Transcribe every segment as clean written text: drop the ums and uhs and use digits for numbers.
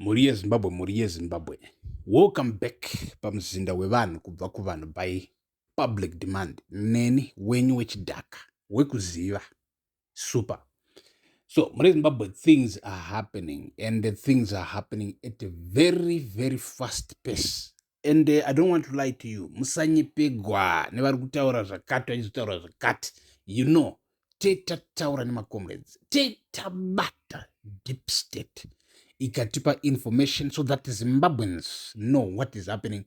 Mhuri yeZimbabwe, mhuri yeZimbabwe, welcome back pamuzinda wevanhu kubva kuvanhu by public demand. Neni wenyu wechidhaka wekuziva super. So mhuri yeZimbabwe, things are happening and the things are happening at a very very fast pace. And I don't want to lie to you, musanyepegwa nevari kutaura zvakati vachizotaura zvakati. You know, tetataura nemacomrades, tetabata deep state ikatipa information so that Zimbabweans know what is happening.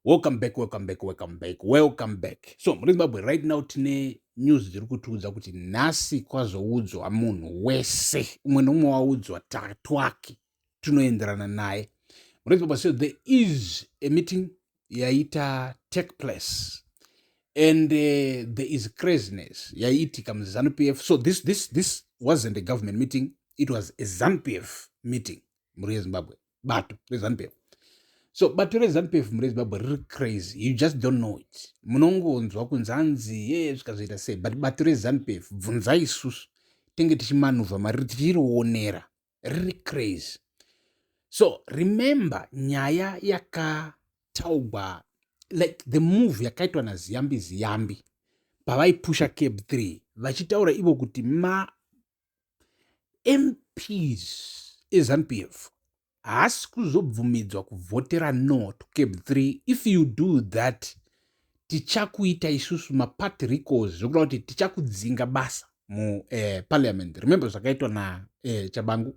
Welcome back, welcome back, welcome back, welcome back. So muri Zimbabwe, right now tine news dziri kutiudza kuti nhasi kwazoudzwa munhu wese, umwe neumwe waudzwa twake tunoenderana naye. Muri Zimbabwe, so there is a meeting yaita take place and there is craziness yaiitika muZANU PF. So this wasn't a government meeting, it was a ZANU PF meeting. Mhuri yeZimbabwe, bato reZANU PF. So bato reZANU PF, mhuri yeZimbabwe, riri crazy. You just don't know it. Munongonzwa kunzi hanzi ye zvikazoita sei, but bato reZANU PF, bvunzai isusu tenge tichimanuvha mariri, tichirionera, riri crazy. So remember nyaya yakataugwa, like the move yakaitwa naZiyambi Ziyambi pavaipusha CAB 3, vachitaura ivo kuti ma MPs eZANU PF haasi kuzobvumidzwa kuvhotera no to CAB 3. If you do that, tichakuita isusu maparty recalls, zvokuda kuti tichakudzinga basa muparliament. Remember zvakaitwa naChabangu,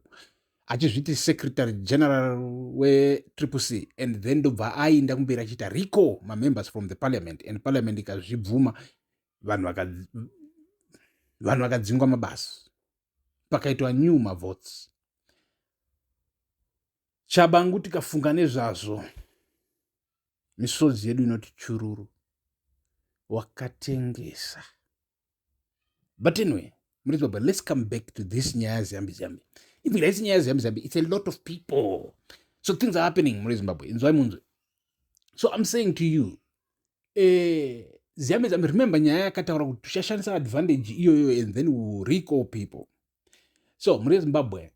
achizviti secretary general weTriple C, and then ndobva aenda kumberi achiita recall mamembers from the parliament, and parliament ikazvibvuma, vanhu vakadzingwa mabasa, pakaitwa new mavotes. Chabangu, tikafunga nezvazvo, misodzi yedu inoti chururu, wakatengesa. But anyway, mhuri Zimbabwe, let's come back to this nyaya Ziyambi Ziyambi. Even haisi nyaya Ziyambi Ziyambi, it's a lot of people. So things are happening, mhuri Zimbabwe, inzwai munzwe. So I'm saying to you, Ziyambi Ziyambi, remember nyaya yakataura kuti tichashandisa advantage iyoyo and then we'll recall people. So mhuri Zimbabwe,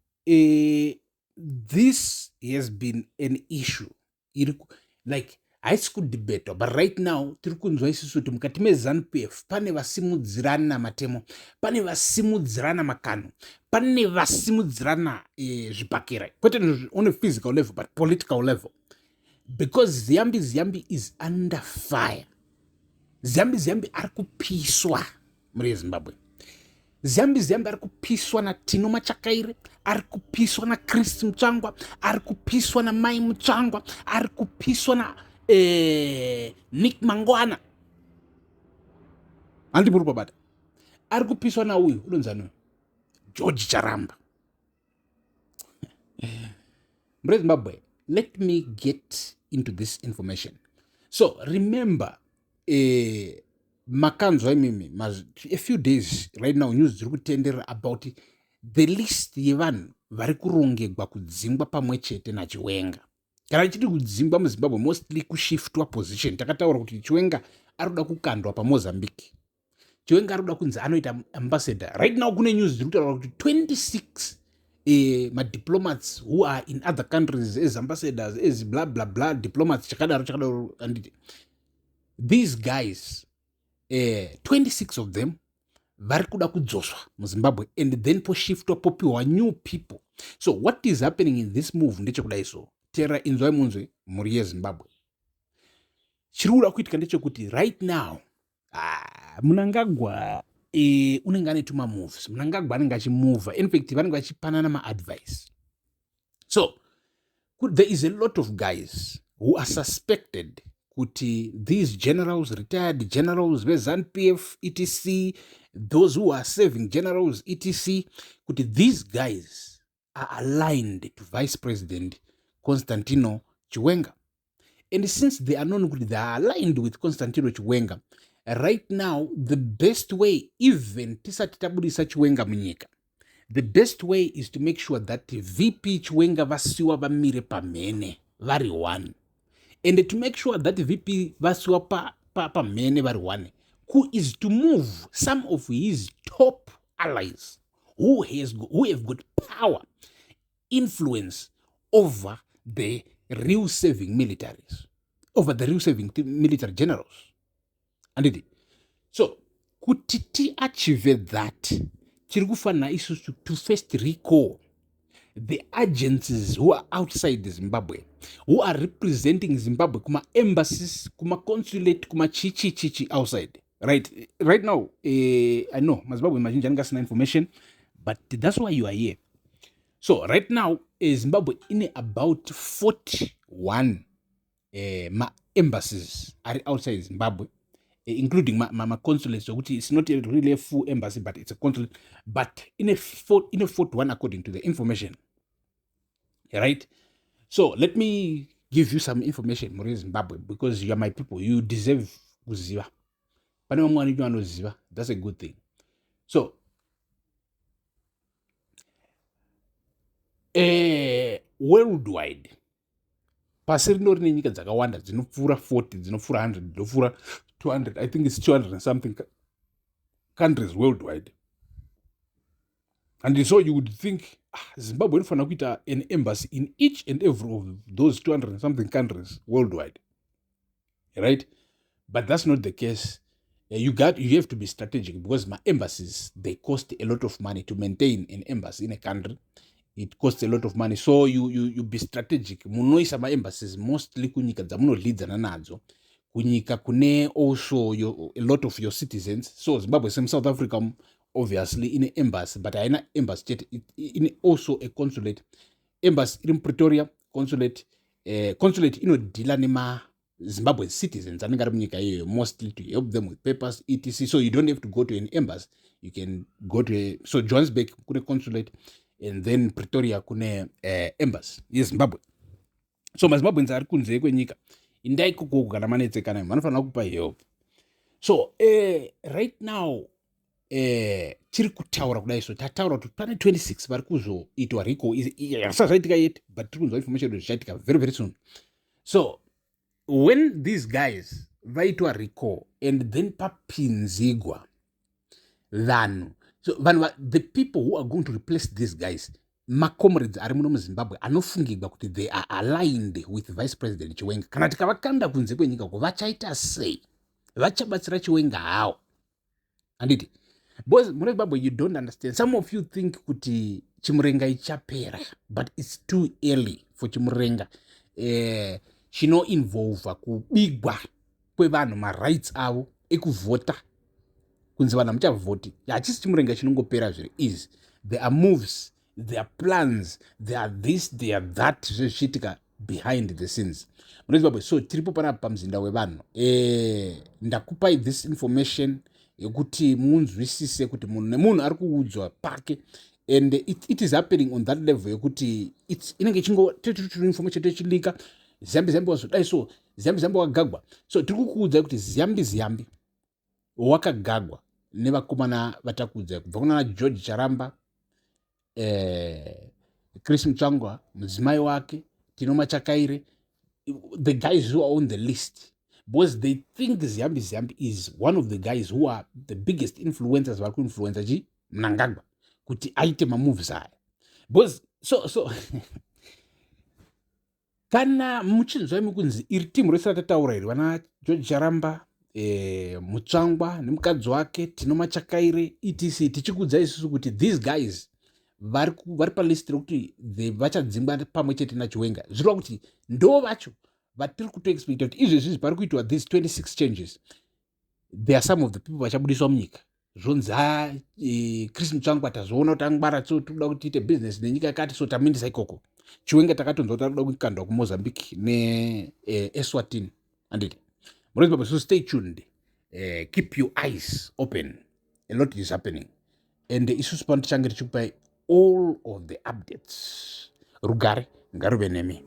this has been an issue iri like haisi kudhibhetwa, but right now tiri kunzwa isusu kuti mukati meZANU PF pane vasimudzirana matemo, pane vasimudzirana makano, pane vasimudzirana zvibhakera, kwete on a physical level but political level, because Ziyambi Ziyambi is under fire. Ziyambi Ziyambi ari kupiswa, mhuri yeZimbabwe. Ziyambi Ziyambi ari kupiswa naTino Machakaire, ari kupiswa naChris Mutsvangwa, ari kupiswa namai Mutsvangwa, ari kupiswa na Nick Mangwana. Handi muri pabata, ari kupiswa nauyu unonzani, George Charamba. Mhuri Zimbabwe, let me get into this information. So remember, makanzwa imimi a few days, right now news dziri kutenderera about the list yevanhu vari kurongegwa kudzingwa pamwe chete naChiwenga. Kana ichiti kudzingwa muZimbabwe, mostly kushiftwa position. Takataura kuti Chiwenga ari kuda kukandwa paMozambique, Chiwenga ari kuda kunzi anoita ambassador. Right now kune news dziri kutaura kuti 26 madiplomats who are in other countries as ambassadors, as blah blah blah diplomats, chakadaro chakadaro, anditi these guys, 26 of them vari kuda kudzoswa muZimbabwe and then poshiftwa, popiwa new people. So what is happening in this move ndechekudai. So teera, inzwai munzwe, mhuri yeZimbabwe. Chiri kuda kuitika ndechekuti right now, ah, Munangagwa unenge ane tuma moves. Munangagwa anenge achimuvha, infact vanenge vachipanana maadvice. So there is a lot of guys who are suspected kuti these generals, retired generals veZANU PF, etc, those who are serving generals, etc, kuti these guys are aligned to Vice President Constantino Chiwenga. And since they are known kuti they are aligned with Constantino Chiwenga, right now the best way, even tisati tabudisa Chiwenga munyika, the best way is to make sure that VP Chiwenga vasiwa vamire pamhene vari one. And to make sure that VP vasiwa pamhene vari one, who is to move some of his top allies who have got power, influence. Over the real serving militaries, over the real serving military generals, handiti? So kuti tiachieve that, tiri kufanira isusu to first recall the agencies who are outside Zimbabwe, who are representing Zimbabwe kuma-embassies, kuma-consulate, kuma-chichichichi outside. Right now, I know maZimbabwe mazhinji anenge asina information, but that's why you are here. So right now, Zimbabwe ine about 41 ma-embassies ari outside Zimbabwe, including ma-consulates, ma it's not really a full embassy, but it's a consulate, but in a 41 according to the information, right? So let me give you some information, muri Zimbabwe, because you are my people, you deserve kuziva. Pane vamwe vanenge vanoziva, that's a good thing. So worldwide, pasi rino rine nyika dzakawanda dzinopfuura 40, dzinopfuura 100, dzinopfuura 200. I think it's 200 and something countries worldwide. And so you would think, ah, Zimbabwe inofanira kuita an embassy in each and every of those 200 and something countries worldwide, right? But that's not the case. You have to be strategic, because my embassies, they cost a lot of money to maintain. An embassy in a country, it costs a lot of money. So you be strategic. Munoisa maembassies mostly kunyika dzamunodyidzana nadzo, kunyika kune also a lot of your citizens. So Zimbabwe, same South Africa, obviously ine embassy, but haina embassy chete, ine also a consulate. Embassy iri muPretoria, consulate inodhila nemaZimbabwe citizens anenge ari munyika iyoyo, mostly to help them with papers, etc. So you don't have to go to an embassy, you can go to a, so Johannesburg kune consulate and then Pretoria kune embassy yeZimbabwe. So maZimbabweans ari kunze kwenyika, indai ikokoko kana manetsekana, vanofanira kupa help. So right now, tiri kutaura kudai, so tataura kuti pane 26 vari kuzoitwa recall. Hazvisati zvaitika yet, but tiri kunzwa information kuti zvichaitika very very soon. So when these guys vaitwa recall and then papinzigwa vanhu, so vanhu, the people who are going to replace these guys, macomrades ari muno muZimbabwe anofungigwa kuti they are aligned with Vice President Chiwenga. Kana tikavakanda kunze kwenyika ko, vachaita sei? Vachabatsira Chiwenga hawo, handiti? Because mune Zimbabwe, you don't understand, some of you think kuti chimurenga ichapera, but it's too early for chimurenga chinoinvolva kubigwa kwevanhu marights avo ekuvhota, kunzi vanhu hamuchavhoti. Hachisi chimurenga chinongopera zviri easy. There are moves, there are plans, there are this, there are that, zvezvichiitika behind the scenes mune Zimbabwe. So tiripo panapa pamuzinda wevanhu. Ndakupai this information yekuti munzwisise kuti munhu nemunhu ari kuudzwa pake, and it is happening on that level yekuti inenge ichingo information techilika Ziyambi Ziyambi wazodai, so Ziyambi Ziyambi wakagagwa. So tiri kukuudzai kuti Ziyambi Ziyambi wakagagwa nevakomana vatakuudzai, kubva kunana George Charamba, Chris Mutsvangwa, mudzimai wake Tino Machakaire, the guys who are on the list, because they think Ziyambi Ziyambi is one of the guys who are the biggest influencers vari kuinfluenca chi Mnangagwa kuti aite mamoves aya. Because so kana muchinzwa imi kunzi iri timu rese ratataura iri, vana George Charamba, Mutsvangwa nemukadzi wake Tino Machakaire, etc, tichikuudza isusu kuti these guys vari palist rekuti vachadzingwa pamwe chete naChiwenga, zvireva kuti ndo vacho vatiri kutoexpecta kuti izvezvizvi pari kuitwa these 26 changes, there are some of the people vachabudiswa munyika. Zvonzi, ha, Chris Mutsvangwa tazoona kuti angwara, so tikuda kuti tiite business nenyika yakati, so tamuendesa ikoko. Chiwenga takatonzwa kuti arikuda kukandwa kuMozambique neEswatini, handiti mureZimbabwe? So stay tuned, keep your eyes open, a lot is happening, and isusu pano tichange tichikupai all of the updates. Rugare ngaruve nemi.